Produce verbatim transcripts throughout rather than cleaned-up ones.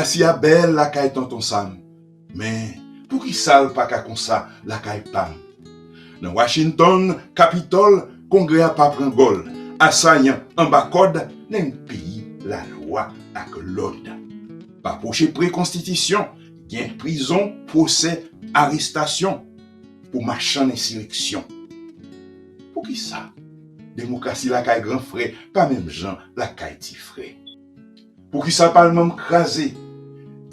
Demokrasi a bèl lakay Tonton Sam, men poukisa l pa ka konsa lakay pa m? Nan Washington, Kapitòl, Kongrè a pa pran gòl, asayan anba kòd, nan yon peyi lalwa ak lòd. Pa pwoche pre konstitisyon, gen prizon, pwosè, arestasyon pou machann ensireksyon. Poukisa demokrasi lakay gran frè pa menm jan lakay ti frè? Poukisa palman m kraze?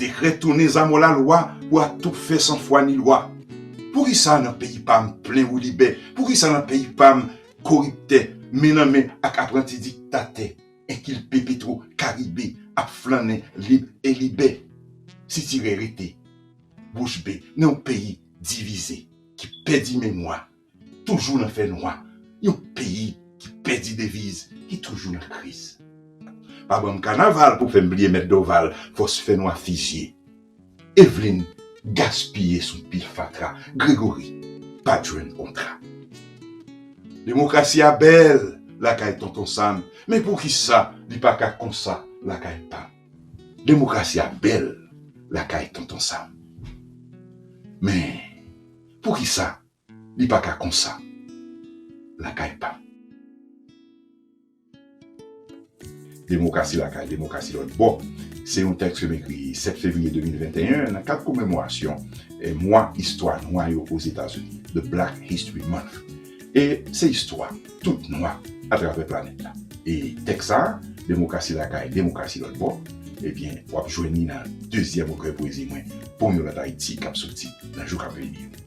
Dekrè tounen zamò lalwa pou atoufe san fwa ni lwa. Poukisa nan peyi pa m plen woulibè? Poukisa nan peyi pa m koriptè men nan men ak apranti diktatè, enkilpe Petwo Karibe ap flannen lib e libè? Sitirè rete bouch be nan yon peyi divize, ki pèdi memwa, toujou nan fènwa, yon peyi ki pèdi deviz, ki toujou nan kriz. Pa ban m kanaval pou fè m bliye Mèt Dòval, fòs fènwa fizye. Evelyn gaspiye sou pil fatra, Gregory pa t jwenn kontra. Demokrasi a bèl lakay Tonton Sam, men poukisa li pa ka konsa lakay pa m? Demokrasi a bèl lakay Tonton Sam, men poukisa li pa ka konsa lakay pa m? Demokrasi lakay, demokrasi lòt bò. Se yon tèks ke m ekri sèt fevriye de mil venteyen nan kad komemorasyon eh, mwa istwa nwa yo Ozetazini, The Black History Month. E se istwa tout nwa atravè planèt la. E tèks sa a, Demokrasi lakay, demokrasi lòt bò, ebyen, w ap jwenn li nan dezyèm rekèy pwezi mwen, Ponyòl Ayiti, k ap soti nan jou k ap vini yo.